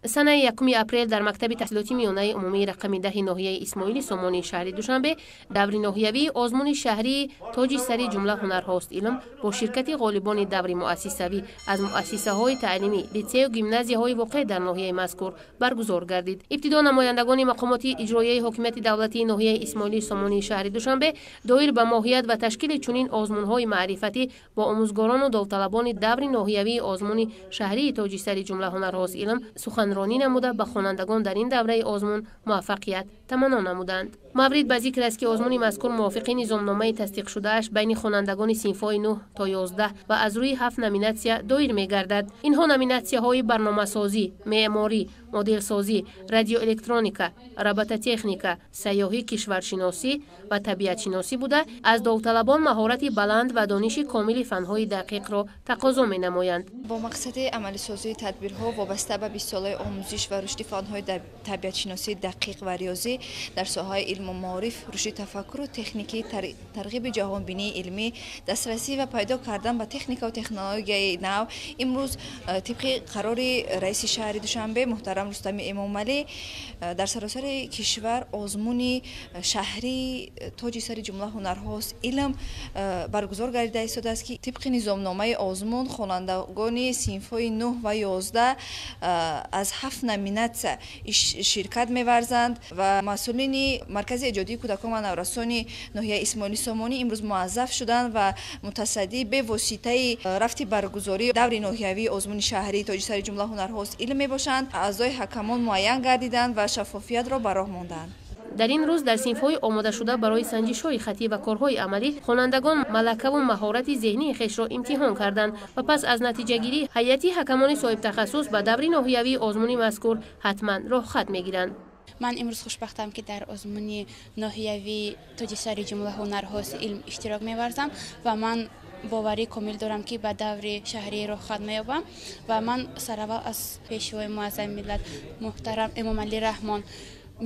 Санаи 1 апрел дар мактаби таҳсилоти миёнаи умумии рақами 10 ноҳияи Исмоили Сомонии шаҳри Душанбе даври ноҳиявии озмуни шаҳрии «Тоҷи сари ҷумла ҳунарҳост илм» бо ширкати ғолибони даври муассисавӣ аз муассисаҳои таълимӣ, литсею гимназияҳои воқеъ дар ноҳияи мазкур баргузор гардид. Ибтидо намояндагони мақомоти иҷроияи ҳокимияти давлатии ноҳияи Исмоили Сомонии шаҳри Душанбе доир ба моҳият ва ташкили чунин озмунҳои маърифатӣ бо омӯзгорону довталабони даври ноҳиявии озмуни шаҳрии «Тоҷи сари ҷумла ҳунарҳост илм» суханронӣ намуда, ба хонандагон дар ин давраи озмун муваффақият таманно намуданд. Маврид ба зикр аст, ки озмуни мазкур мувофиқи низомномаи тасдиқшудааш байни хонандагони синфҳои 9 то 11 ва аз рӯи 7 номинатсия доир мегардад. Инҳо номинатсияҳои барномасозӣ, меъморӣ, моделсозӣ, радиоэлектроника, робототехника, сайёҳӣ, кишваршиносӣ ва табиатшиносӣ буда, аз довталабон маҳорати баланд ва дониши комили фанҳои дақиқро тақозо менамоянд. Бо мақсади амалисозии тадбирҳо вобаста ба 20-солаи омӯзиш ва рушди фанҳои табиатшиносии дақиқ ва риёзӣ дар соҳаи илму маориф, рушди тафаккуру техникӣ, тарғиби ҷаҳонбинии илмӣ, дастрасӣ ва пайдо кардан ба техникаву технологияи нав, имрӯз тибқи қарори раиси шаҳри Душанбе муҳтарам Рустами Эмомалӣ дар саросари кишвар озмуни шаҳрии «Тоҷи сари ҷумла ҳунарҳост илм» баргузор гардида истодааст, ки тибқи низомномаи озмун хонандагони синфҳои 9 ва 11 аз 7 номинатсия ширкат меварзанд ва масъулини маркази эҷодии кӯдакон ва наврасони ноҳияи Исмоили Сомонӣ имрӯз муаззаф шуданд ва мутасаддӣ бевоситаи рафти баргузории даври ноҳиявии озмуни шаҳрии «Тоҷи сари ҷумла ҳунарҳост илм» мебошанд. Аъзои ҳакамон муайян гардиданд ва шаффофиятро ба роҳ монданд. Дар ин рӯз дар синфҳои омодашуда барои санҷишҳои хаттӣ ва корҳои амалӣ хонандагон малакаву маҳорати зеҳнии хешро имтиҳон карданд ва пас аз натиҷагирӣ ҳайати ҳакамони соҳибтахассус ба даври ноҳиявии озмуни мазкур ҳатман роҳхат мегиранд. Ман имрӯз хушбахтам, ки дар озмуни ноҳиявии «Тоҷи сари ҷумла ҳунарҳост илм» иштирок меварзам ва ман боварӣ комил дорам, ки ба даври шаҳрӣ роҳхат меёбам. Ва ман сараввал аз пешвои муаззами миллат муҳтарам Эмомалӣ Раҳмон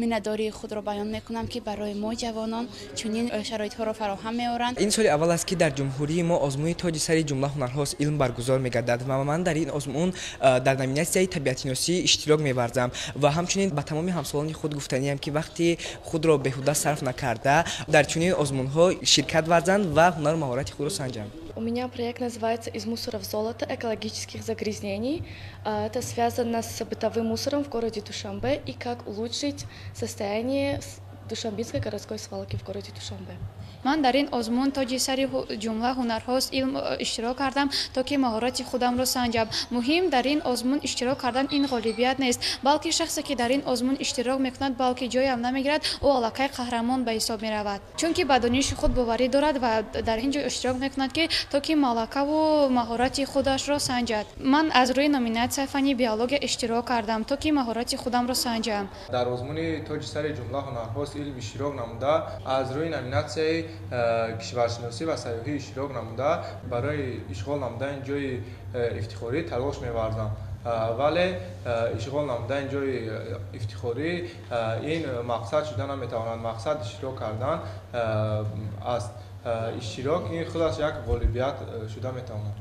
миннатдории худро баён мекунам, ки барои мо, ҷавонон, чунин шароитҳоро фароҳам меоранд. Ин соли аввал аст, ки дар ҷумҳурии мо озмуни «Тоҷи сари ҷумла ҳунарҳост илм» баргузор мегардад ва ман дар ин озмун дар номинатсияи табиатшиносӣ иштирок меварзам. Ва ҳамчунин ба тамоми ҳамсолони худ гуфтаниям, ки вақти худро беҳуда сарф накарда, дар чунин озмунҳо ширкат варзанд ва ҳунару маҳорати худро санҷанд. У меня проект называется «Из мусора в золото. Экологических загрязнений». Это связано с бытовым мусором в городе Душанбе и как улучшить состояние Душанбинской городской свалки в городе Душанбе. Ман дар ин озмун «Тоҷи сари ҷумла ҳунарҳост илм» иштирок кардам, то ки маҳорати худамро санҷам. Муҳим дар ин озмун иштирок кардан ин ғолибият нест, балки шахсе, ки дар ин озмун иштирок мекунад, балки ҷоям намегирад, ӯ аллакай қаҳрамон ба ҳисоб меравад, чунки ба дониши худ боварӣ дорад ва дар ин ҷо иштирок мекунад, ки то ки малакаву маҳорати худашро санҷад. Ман аз рӯи номинатсия фанни биология иштирок кардам, то ки маҳорати худамро санҷам. Дар озмуни «Тоҷи сари ҷумла ҳунарҳост илм» иштирок намуда, аз рӯи номинатсияи кишваршиносӣ ва сайёҳӣ иштирок намуда, барои ишғол намудани ҷои ифтихорӣ талош меварзам. Вале ишғол намудани ҷои ифтихорӣ ин мақсад шуда наметавонад. Мақсад иштирок кардан аст. Иштирок ин худаш як ғолибият шуда метавонад.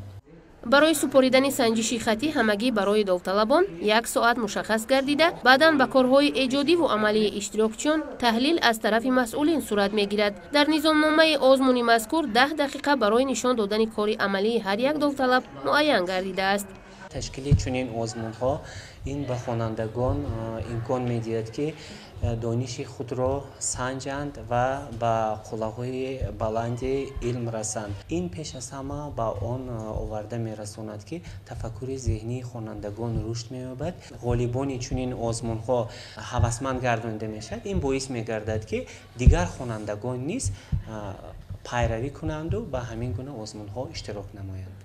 Барои супоридани санҷиши хаттӣ ҳамагӣ барои довталабон як соат мушаххас гардида, баъдан ба корҳои эҷодиву амалии иштирокчиён таҳлил аз тарафи масъулин сурат мегирад. Дар низомномаи озмуни мазкур 10 дақиқа барои нишон додани кори амалии ҳар як довталаб муайян гардидааст. Ташкили чунин озмунҳо ин ба хонандагон имкон медиҳад, ки дониши худро санҷанд ва ба қуллаҳои баланди илм расанд. Ин пеш аз ҳама ба он оварда мерасонад, ки тафаккури зеҳнии хонандагон рушд меёбад. Ғолибони чунин озмунҳо ҳавасманд гардонида мешавад. Ин боис мегардад, ки дигар хонандагон низ пайравӣ кунанду ба ҳамин гуна озмунҳо иштирок намоянд.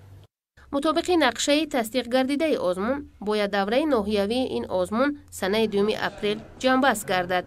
Мутобиқи нақшаи тасдиқгардидаи озмун, бояд давраи ноҳиявии ин озмун санаи 2 апрел ҷамъбаст гардад.